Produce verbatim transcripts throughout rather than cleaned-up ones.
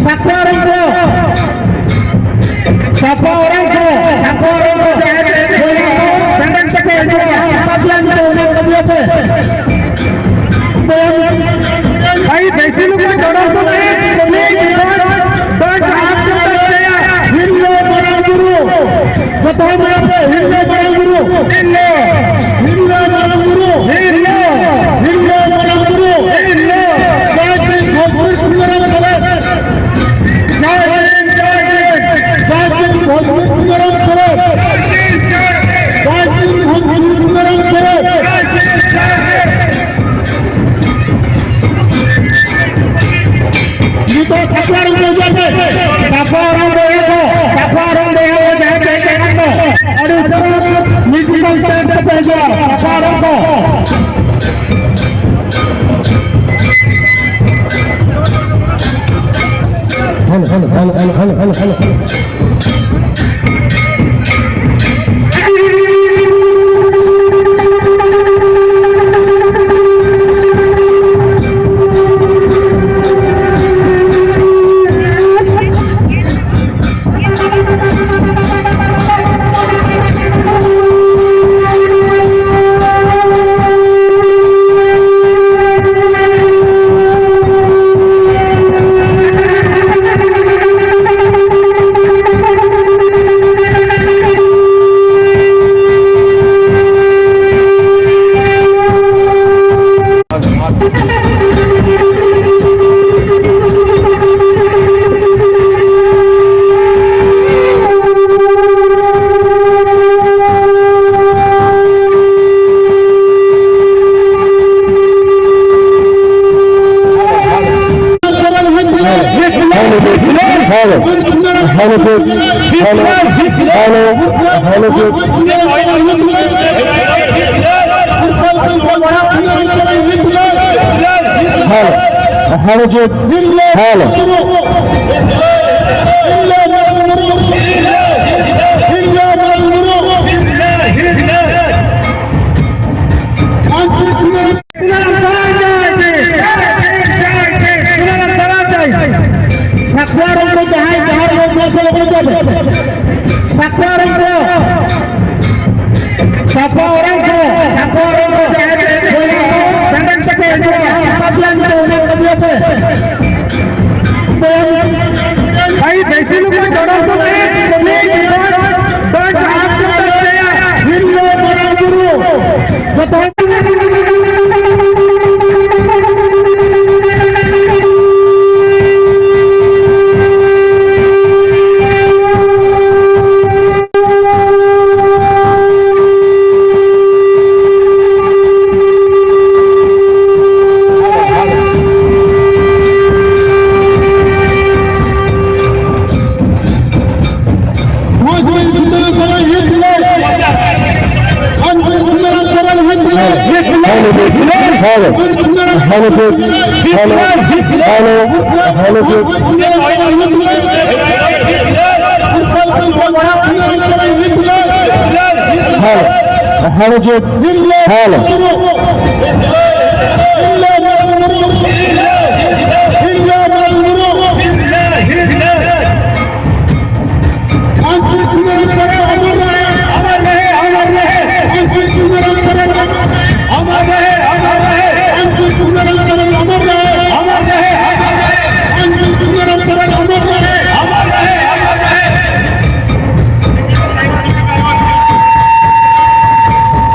ᱥᱟᱠᱣᱟ ᱚᱨᱚᱝ ᱠᱚ, ᱥᱟᱠᱣᱟ ᱚᱨᱚᱝ ᱠᱚ, ᱥᱟᱠᱣᱟ ᱚᱨᱚᱝ ᱠᱚ, ᱡᱟᱦᱟᱸᱭ ᱠᱚ ᱥᱮᱨᱮᱧ ᱛᱮᱠᱚ ᱦᱤᱡᱩᱜᱼᱟ, ᱵᱟᱯᱞᱟ ᱱᱤᱛᱚᱜ ᱚᱱᱟ ᱠᱟᱹᱢᱤᱭᱟᱹ ᱯᱮ᱾ ᱵᱷᱟᱭ, ᱵᱮᱥᱤ ᱞᱳᱜ ᱠᱚ ᱫᱚᱲᱚ ᱠᱚ ᱯᱮ, ᱯᱞᱤᱡ, ᱰᱚᱱᱴ, ᱰᱚᱱᱴ ᱦᱟᱨᱴ ᱫᱟ ᱪᱮᱭᱟᱨ᱾ ᱦᱤᱨᱞᱟᱹ ᱢᱟᱨᱟᱝ ᱵᱩᱨᱩ, ᱡᱚᱛᱚ ᱦᱚᱲ ᱢᱮᱱᱟ ᱯᱮ, ᱦᱤᱨᱞᱟᱹ ᱢᱟᱨᱟᱝ ᱵᱩᱨᱩ᱾ ᱦᱤᱨᱞᱟᱹ᱾ ᱦᱤᱨᱞᱟᱹ ᱢᱟᱨᱟᱝ ᱵᱩᱨᱩ᱾ ᱦᱤᱨᱞᱟᱹ᱾ ᱦᱤᱨᱞᱟᱹ ᱢᱟᱨᱟᱝ ᱵᱩᱨᱩ᱾ ᱦᱤᱨᱞᱟᱹ᱾ ᱡᱟᱭ ᱥᱤᱝ ᱵᱷᱳᱡᱽᱯᱩᱨ ᱥᱩᱱᱫᱚᱨᱟᱢ ᱥᱚᱨᱮᱱ᱾ ᱡᱟᱭ ᱥᱤᱝ, ᱡᱟᱭ ᱥᱤᱝ᱾ ᱡᱟᱭ ᱥᱤᱝ ᱵᱷᱳᱡᱽᱯᱩᱨ ᱥᱩᱱᱫᱚᱨᱟᱢ ᱥᱚᱨᱮᱱ᱾ ᱡᱟᱭ ᱥᱤᱝ ᱵᱷᱳᱡᱽᱯᱩᱨ ᱥᱩᱱᱫᱚᱨᱟᱢ ᱥᱚᱨᱮᱱ᱾ ᱱᱤᱛᱚᱜ ᱥᱟᱠᱣᱟ ᱨᱮᱱ ᱠᱚ ᱦᱤᱡᱩᱜᱼᱟ ᱯᱮ᱾ ᱥᱟᱠᱣᱟ ᱨᱮᱱ ᱵᱚᱭᱦᱟ ᱠᱚ, ᱥᱟᱠᱣᱟ ᱨᱮᱱ ᱵᱚᱭᱦᱟ ᱠᱚ ᱡᱟᱦᱟᱸᱭ ᱯᱮ ᱦᱮᱡ ᱟᱠᱟᱱ ᱫᱚ, ᱟᱹᱰᱤ ᱩᱥᱟᱹᱨᱟ ᱢᱤᱭᱩᱡᱤᱠᱟᱞ ᱪᱮᱭᱟᱨ ᱛᱮᱯᱮ ᱦᱤᱡᱩᱜᱼᱟ᱾ ᱥᱟᱠᱣᱟ ᱨᱮᱱ ᱠᱚ᱾ Hello, hello, hello. Hello, hello, hello, hello, hello. Hello, hello. ᱥᱟᱯᱷᱟ ᱚᱲᱟᱜ ᱠᱚ, ᱥᱟᱯᱷᱟ ᱚᱲᱟᱜ ᱠᱚ ᱡᱟᱦᱟᱸᱭ ᱠᱚ ᱥᱮᱱ ᱠᱟᱛᱮ ᱦᱤᱡᱩᱜᱼᱟ, ᱥᱟᱯᱷᱟ ᱜᱮᱭᱟ ᱠᱚ, ᱚᱱᱟ ᱠᱟᱹᱢᱤᱭᱟᱹ ᱠᱚ᱾ ᱵᱷᱟᱭ, ᱵᱮᱥᱤ ᱞᱳᱜ ᱠᱚ ᱡᱚᱲᱟᱣ ᱠᱚ ᱛᱮ, ᱵᱟᱝ ᱟᱯ ᱠᱚ ᱛᱮ, ᱦᱤᱱᱫᱩ ᱢᱟᱨᱟᱝ ᱵᱩᱨᱩ, ᱡᱚᱛᱚ ᱦᱚᱲ hello, hello, hello, hello, hello, hello, hello, hello, hello, अंकुर चुनर परेड अमर रहे, अमर रहे, अमर रहे। अंकुर चुनर परेड अमर रहे, अमर रहे, अमर रहे। अंकुर चुनर परेड अमर रहे, अमर रहे, अमर रहे। अंकुर चुनर परेड अमर रहे, अमर रहे, अमर रहे।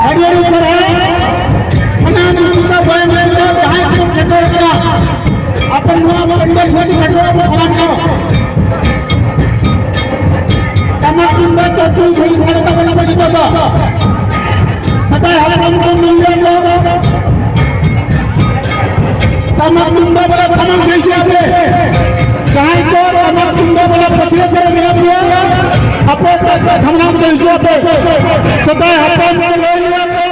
ᱟᱹᱰᱤ ᱟᱹᱰᱤ ᱥᱟᱨᱦᱟᱣ᱾ ᱥᱟᱱᱟᱢ ᱫᱤᱥᱚᱢ ᱵᱟᱭᱟᱢ ᱞᱮᱱ ᱫᱚ ᱡᱟᱦᱟᱸᱭ ᱠᱚ ᱥᱮᱴᱮᱨ ᱠᱟᱱᱟ, ᱟᱯᱮ ᱱᱚᱣᱟ ᱯᱟᱱᱰᱮ ᱥᱮᱫ ᱥᱮᱴᱮᱨᱚᱜ ᱯᱮ ᱥᱟᱱᱟᱢ ᱠᱚ᱾ ᱴᱟᱢᱟᱠ ᱛᱩᱢᱫᱟᱜ ᱪᱚᱲᱪᱚᱲᱤ ᱜᱷᱚᱲᱤ ᱥᱟᱰᱮ ᱛᱟᱵᱚᱱᱟ ᱱᱤᱛᱚᱜ ᱫᱚ᱾ ᱥᱮᱫᱟᱭ ᱦᱟᱯᱲᱟᱢ ᱠᱚ ᱢᱮᱱ ᱞᱮᱫ ᱫᱚ, ᱴᱟᱢᱟᱠ ᱛᱩᱢᱫᱟᱜ ᱵᱟᱞᱟ ᱥᱟᱢᱟᱝ ᱥᱮᱫ ᱦᱤᱡᱩᱜ ᱯᱮ᱾ ᱡᱟᱦᱟᱸᱭ ᱠᱚ ᱴᱟᱢᱟᱠ ᱛᱩᱢᱫᱟᱜ ᱵᱟᱞᱟ ᱯᱟᱹᱪᱷᱞᱟᱹ ᱠᱚᱨᱮ ᱢᱮᱱᱟᱜ ᱯᱮᱭᱟ, ᱟᱯᱮ ᱥᱟᱢᱟᱝ ᱛᱮ ᱦᱤᱡᱩᱜ ᱯᱮ᱾ ᱥᱮᱫᱟᱭ ᱦᱟᱯᱲᱟᱢ ᱠᱚ ᱞᱟᱹᱭ ᱞᱮᱫᱟ ᱠᱚ,